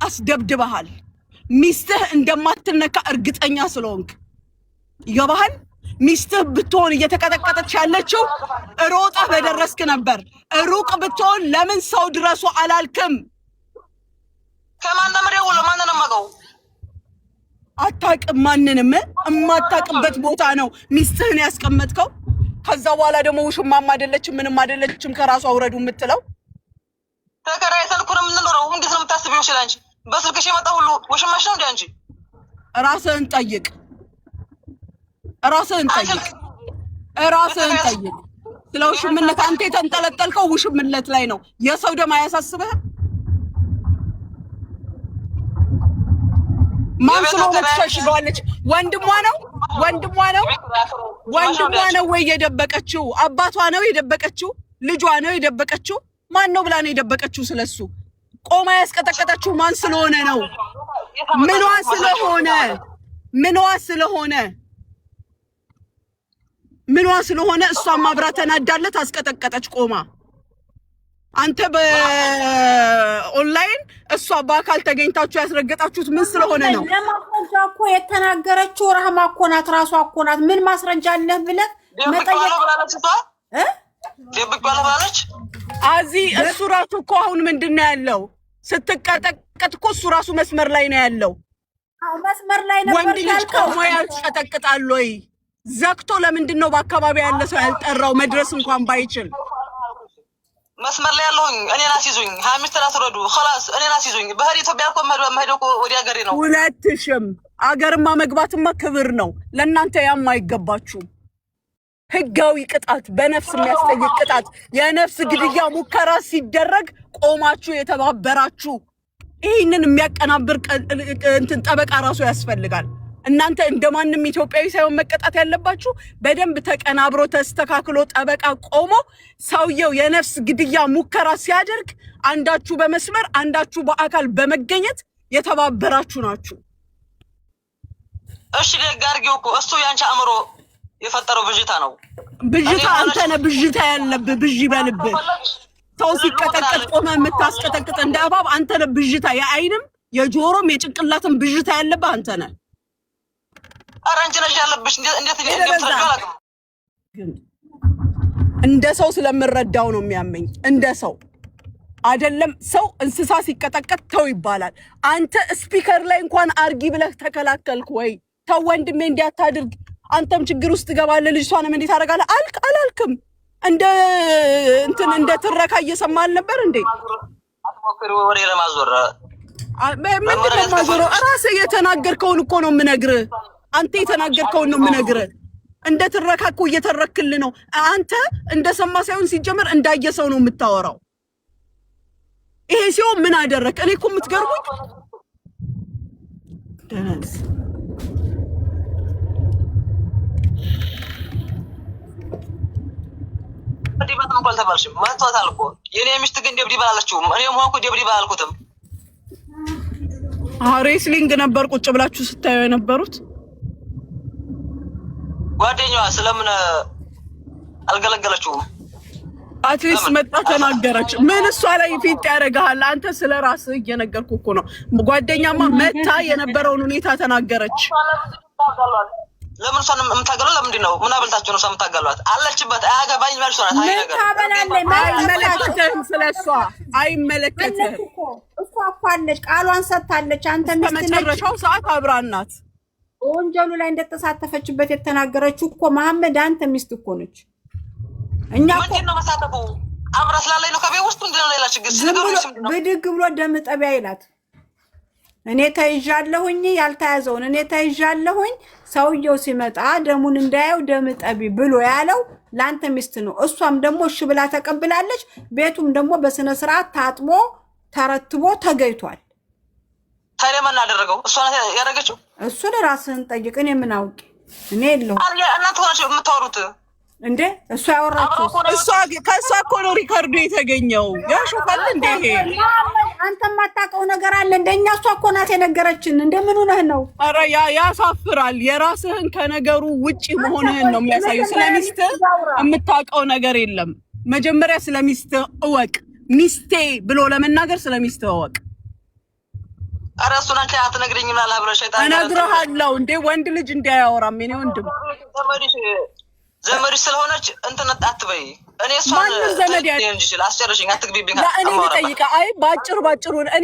አስደብድበሃል። ሚስትህ እንደማትነካ እርግጠኛ ስለሆንክ ይገባሃል። ሚስትህ ብትሆን እየተቀጠቀጠች ያለችው ሮጠህ በደረስክ ነበር። ሩቅ ብትሆን ለምን ሰው ድረሱ አላልክም? ከማን ነው የምደውለው? ማንን ነው የማውቀው? አታውቅም። ማንንም እማታውቅበት ቦታ ነው ሚስትህን ያስቀመጥከው። ከዛ በኋላ ደግሞ ውሽማም አይደለችም ምንም አይደለችም ከራሷ ውረዱ የምትለው። ተከራይተን እኮ ነው የምንኖረው። እንዴት ነው የምታስቢው? ይችላል አንቺ በስልክሽ የመጣ ሁሉ ውሽማሽ ነው እንዴ አንቺ? ራስህን ጠይቅ፣ ራስህን ጠይቅ፣ ራስህን ጠይቅ። ስለ ውሽምነት አንተ የተንጠለጠልከው ውሽምነት ላይ ነው። የሰው ደም አያሳስብህም? ማን ስለሆነ ትሸሽገዋለች? ወንድሟ ነው፣ ወንድሟ ነው፣ ወንድሟ ነው ወይ የደበቀችው? አባቷ ነው የደበቀችው? ልጇ ነው የደበቀችው? ማን ነው ብላ ነው የደበቀችው? ስለሱ ቆማ ያስቀጠቀጠችው ማን ስለሆነ ነው? ምኗ ስለሆነ፣ ምኗ ስለሆነ፣ ምኗ ስለሆነ እሷም አብራ ተናዳለት አስቀጠቀጠች ቆማ። አንተ በኦንላይን እሷ በአካል ተገኝታችሁ ያስረገጣችሁት ምን ስለሆነ ነው? ለማስረጃ እኮ የተናገረችው ረህማ እኮ ናት፣ ራሷ እኮ ናት። ምን ማስረጃ አለህ ብለህ መጠየቅ ደብቄዋለሁ ብላለች እሷ፣ ደብቄዋለሁ ብላለች። አዚ እሱ ራሱ እኮ አሁን ምንድን ነው ያለው? ስትቀጠቀጥ እኮ እሱ ራሱ መስመር ላይ ነው ያለው። መስመር ላይ ነበር። ወንድ ልጅ ቆሞ ያስቀጠቅጣል ወይ? ዘግቶ ለምንድን ነው በአካባቢ ያለ ሰው ያልጠራው? መድረስ እንኳን ባይችል መስመር ላይ ያለሁኝ እኔን አስይዙኝ፣ 25 አስረዱ خلاص እኔን አስይዙኝ። በህድ ኢትዮጵያ እኮ መሄድ እኮ ወደ ሀገሬ ነው። ሁለትሽም አገርማ መግባትማ ክብር ነው ለእናንተ፣ ያም አይገባችሁም። ህጋዊ ቅጣት፣ በነፍስ የሚያስጠይቅ ቅጣት፣ የነፍስ ግድያ ሙከራ ሲደረግ ቆማችሁ የተባበራችሁ፣ ይህንን የሚያቀናብር እንትን ጠበቃ ራሱ ያስፈልጋል። እናንተ እንደማንም ኢትዮጵያዊ ሳይሆን መቀጣት ያለባችሁ በደንብ ተቀናብሮ ተስተካክሎ ጠበቃ ቆሞ ሰውየው የነፍስ ግድያ ሙከራ ሲያደርግ አንዳችሁ በመስመር አንዳችሁ በአካል በመገኘት የተባበራችሁ ናችሁ። እሺ ደግ አድርጊው እኮ እሱ ያንቺ አእምሮ የፈጠረው ብዥታ ነው። ብዥታ አንተ ነህ ብዥታ ያለብህ፣ ብዥ በልብህ። ሰው ሲቀጠቀጥ ቆመ የምታስቀጠቅጥ እንደ እባብ አንተ ነህ ብዥታ። የአይንም የጆሮም የጭንቅላትም ብዥታ ያለብህ አንተ ነህ። ኧረ አንቺ ነሽ ያለብሽ። እንዴት እንደምትረጂው አላውቅም። እንደ ሰው ስለምረዳው ነው የሚያመኝ። እንደ ሰው አይደለም፣ ሰው እንስሳ ሲቀጠቀጥ ተው ይባላል። አንተ speaker ላይ እንኳን አርጊ ብለህ ተከላከልክ ወይ? ተው ወንድሜ እንዲያታድርግ፣ አንተም ችግር ውስጥ ትገባለህ፣ ልጅቷንም እንዴት ታደርጋለህ አልክ አላልክም? እንደ እንትን እንደ ትረካ እየሰማ አልነበር እንዴ? አትሞክሪ ወሬ ለማዞር። ምንድን ነው የማዞረው? እራስህ የተናገርከውን እኮ ነው የምነግርህ። አንተ የተናገርከውን ነው የምነግርህ። እንደ ትረካ እኮ እየተረክልህ ነው። አንተ እንደሰማ ሳይሆን ሲጀመር እንዳየ ሰው ነው የምታወራው። ይሄ ሲሆን ምን አደረክ? እኔ እኮ የምትገርሙኝ ደነዝ ደብድባት እንኳን አልተባልሽም። መቷታል እኮ የኔ ሚስት ግን ደብድባ አላለችውም። እኔም ሆንኩ ደብድባ አላልኩትም። Wrestling ነበር ቁጭ ብላችሁ ስታዩ የነበሩት። ጓደኛዋ ስለምን አልገለገለችውም? At least መጣ ተናገረች። ምን እሷ ላይ ፊት ያደርግሃል? አንተ ስለ ራስህ እየነገርኩህ እኮ ነው። ጓደኛማ መታ የነበረውን ሁኔታ ተናገረች። ለምን እሷን የምታገሏት? ለምንድን ነው? ምን አበልታችሁ ነው እሷን የምታገሏት? አለችበት። አያገባኝ መልሷ ናት። አይ ምን ነገር ታበላለች? አይመለከትህም፣ ስለ እሷ አይመለከትህም። እሷ እኮ አለች፣ ቃሏን ሰጥታለች። አንተ ሚስት ነች። ከመጨረሻው ሰዓት አብራን ናት። ወንጀሉ ላይ እንደተሳተፈችበት የተናገረችው እኮ መሐመድ፣ አንተ ሚስት እኮ ነች። እኛ እኮ ምንድን ነው መሳተፉ? አብራ ስላለኝ ነው ከቤት ውስጥ ምንድን ነው ሌላ ችግር? ዝም ብሎ ብድግ ብሎ ደም ጠቢያ ይላት። እኔ ተይዣለሁኝ፣ ያልተያዘውን እኔ ተይዣለሁኝ፣ ሰውየው ሲመጣ ደሙን እንዳየው ደም ጠቢ ብሎ ያለው ለአንተ ሚስት ነው። እሷም ደግሞ እሺ ብላ ተቀብላለች። ቤቱም ደግሞ በስነ ስርዓት ታጥቦ ተረትቦ ተገኝቷል። ታዲያ ማን አደረገው? እሷ ናት ያደረገችው። እሱን ራስህን ጠይቅ። እኔ ምን አውቄ፣ እኔ የለሁም። እናንተ ሆናችሁ የምታወሩት እንዴ እሱ ያወራችሁ እሷ ከእሷ እኮ ነው record ኡ የተገኘው። ያሾፋል እንዴ ይሄ? አንተ የማታውቀው ነገር አለ እንደኛ። እሷ እኮ ናት የነገረችን። እንደምን ሆነህ ነው? ኧረ ያሳፍራል። የራስህን ከነገሩ ውጪ መሆንህን ነው የሚያሳየው። ስለ ሚስትህ የምታውቀው ነገር የለም። መጀመሪያ ስለ ሚስትህ እወቅ። ሚስቴ ብሎ ለመናገር ስለ ሚስትህ እወቅ። ኧረ እሱን አንቺ አትነግሪኝም። ላላ ብለሽ ሸይጣን እነግርሃለሁ እንዴ፣ ወንድ ልጅ እንዲህ አያወራም። የኔ ወንድም። ዘመድሽ ስለሆነች እንትን አትበይ። እኔ እሷን ማንም ዘመድ እንጂ አስጨርሽኝ፣ አትግቢብኝ። ለእኔ ልጠይቅህ። አይ፣ ባጭሩ ባጭሩ እኔ